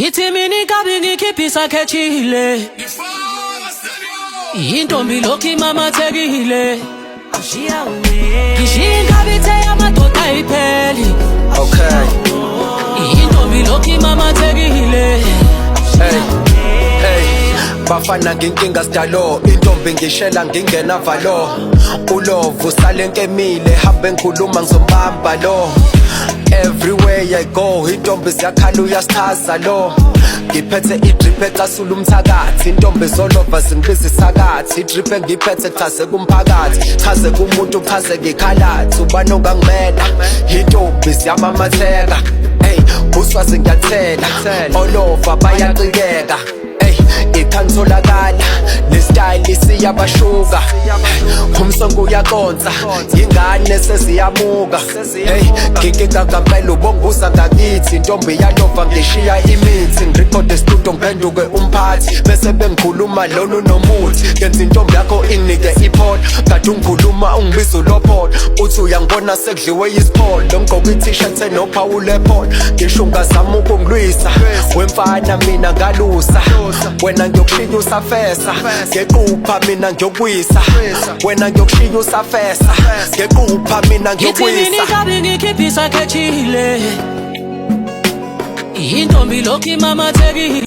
Ngithi mina inkabi ngikhiphisa khethile, intombi lokhu imamathekile. Ngishiya inkabi ithe yamadoda ayipheli. Okay. Intombi lokhu imamathekile. Hey. Hey. Bafana nginkinga sidalo, intombi ngishela ngingena valo. Ulovu sale nkemile, hambe ngikhuluma ngizombamba lo. Everywhere I go, intombi ziyakhala uyasichaza lo. Ngiphethe idrip ecasula umthakathi, intombi zolova zingibiza isakathi. Idrip engiphethe chaze kumphakathi, chaze kumuntu, chaze ngikhalathi. Ubani ongangimela? Intombi ziyamamatheka. Hey, uswazi ngiyathela, olova bayacikeka. Ey, ikhansolakala nestyle siyabashuka, umsongo uyaconsa, ingane seziyamuka. Hey, nginkinga ngampela ubonguza ngakithi, intombi yalova ngishiya imithi. Ngirekhode studio ngiphenduke umphathi, bese bengikhuluma lona unomuthi. Ngenza intombi yakho inginike ipholo, kade ungikhuluma ungibiza ulopholo, uthi uyangibona sekudliwe isipholo. Ngigqoke i-t-shirt enophawu lepholo, ngisho ungazama ukungilwisa wemfana mina ngalusa wena, ngiyokushiya usafesa ngequpha mina ngiyokwisa wena, ngiyokushiya usafesa ngequpha mina Ngithi mina ngiyokwisa. Inkabi ngikhiphisa khethile, intombi lokhu imamathekile.